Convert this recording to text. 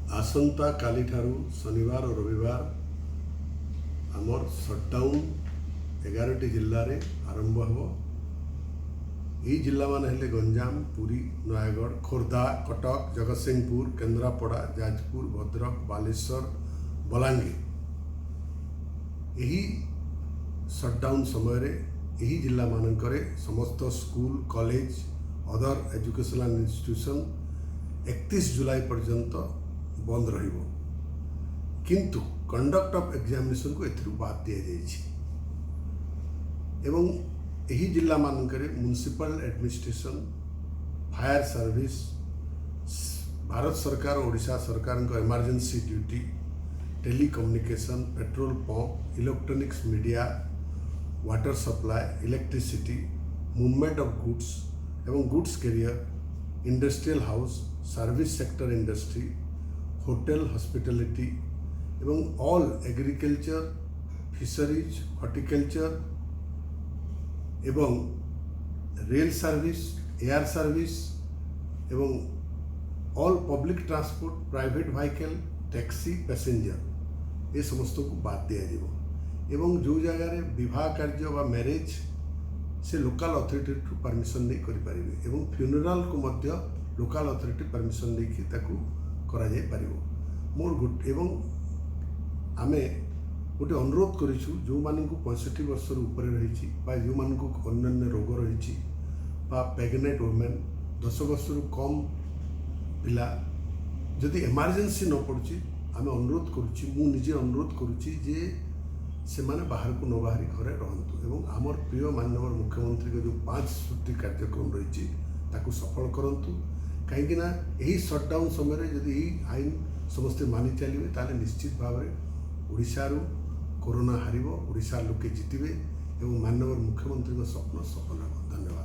ଆସନ୍ତାକାଲିଠାରୁ ଶନିବାର ଓ ରବିବାର ଆମର ସଟ୍ଡାଉନ୍ 11ଟି ଜିଲ୍ଲାରେ ଆରମ୍ଭ ହେବ। ଏହି ଜିଲ୍ଲାମାନେ ହେଲେ ଗଞ୍ଜାମ, ପୁରୀ, ନୟାଗଡ଼, ଖୋର୍ଦ୍ଧା, କଟକ, ଜଗତସିଂହପୁର, କେନ୍ଦ୍ରାପଡ଼ା, ଯାଜପୁର, ଭଦ୍ରକ, ବାଲେଶ୍ୱର, ବଲାଙ୍ଗୀର। ଏହି ସଟ୍ଡାଉନ୍ ସମୟରେ ଏହି ଜିଲ୍ଲାମାନଙ୍କରେ ସମସ୍ତ school, college, other educational institution 31 July ପର୍ଯ୍ୟନ୍ତ ବନ୍ଦ ରହିବ। କିନ୍ତୁ କଣ୍ଡକ୍ଟ ଅଫ୍ ଏକ୍ଜାମିନେସନକୁ ଏଥିରୁ ବାଦ ଦିଆଯାଇଛି ଏବଂ ଏହି ଜିଲ୍ଲାମାନଙ୍କରେ municipal administration, fire service, Bharat ସରକାର, ଓଡ଼ିଶା ସରକାରଙ୍କ emergency duty, telecommunication, petrol pump, electronics media, water supply, electricity, movement of goods ଏବଂ goods carrier, industrial house, service sector industry, hotel, hospitality ଏବଂ ଅଲ୍ ଏଗ୍ରିକଲଚର, ଫିସରିଜ୍, ହର୍ଟିକଲଚର ଏବଂ ରେଲ୍ ସର୍ଭିସ, ଏୟାର ସର୍ଭିସ ଏବଂ all public transport, private vehicle, taxi, passenger, ଏ ସମସ୍ତଙ୍କୁ ବାଦ ଦିଆଯିବ। ଏବଂ ଯେଉଁ ଜାଗାରେ ବିବାହ କାର୍ଯ୍ୟ ବା ମ୍ୟାରେଜ୍, ସେ ଲୋକାଲ୍ ଅଥରିଟିଠୁ ପରମିସନ୍ ନେଇ କରିପାରିବେ ଏବଂ ଫ୍ୟୁନେରାଲକୁ ମଧ୍ୟ ଲୋକାଲ୍ ଅଥରିଟି ପରମିସନ୍ ନେଇକି ତାକୁ କରାଯାଇପାରିବ। ମୋର ଗୋଟେ ଏବଂ ଆମେ ଗୋଟେ ଅନୁରୋଧ କରିଛୁ, ଯେଉଁମାନଙ୍କୁ 65 ବର୍ଷରୁ ଉପରେ ରହିଛି ବା ଯେଉଁମାନଙ୍କୁ ଅନ୍ୟାନ୍ୟ ରୋଗ ରହିଛି ବା ପ୍ରେଗନେଣ୍ଟ ଓମେନ୍, 10 ବର୍ଷରୁ କମ୍ ପିଲା, ଯଦି ଏମର୍ଜେନ୍ସି ନ ପଡ଼ୁଛି, ଆମେ ଅନୁରୋଧ କରୁଛି, ମୁଁ ନିଜେ ଅନୁରୋଧ କରୁଛି ଯେ ସେମାନେ ବାହାରକୁ ନ ବାହାରି ଘରେ ରହନ୍ତୁ ଏବଂ ଆମର ପ୍ରିୟ ମାନ୍ୟବର ମୁଖ୍ୟମନ୍ତ୍ରୀଙ୍କ ଯେଉଁ ପାଞ୍ଚ ସୂତ୍ରୀ କାର୍ଯ୍ୟକ୍ରମ ରହିଛି, ତାକୁ ସଫଳ କରନ୍ତୁ। କାହିଁକିନା ଏହି ସଟ୍ଡାଉନ୍ ସମୟରେ ଯଦି ଏହି ଆଇନ ସମସ୍ତେ ମାନି ଚାଲିବେ, ତାହେଲେ ନିଶ୍ଚିତ ଭାବରେ ଓଡ଼ିଶାରୁ କରୋନା ହାରିବ, ଓଡ଼ିଶାର ଲୋକେ ଜିତିବେ ଏବଂ ମାନ୍ୟବର ମୁଖ୍ୟମନ୍ତ୍ରୀଙ୍କ ସ୍ୱପ୍ନ ସଫଳ ହେବ। ଧନ୍ୟବାଦ।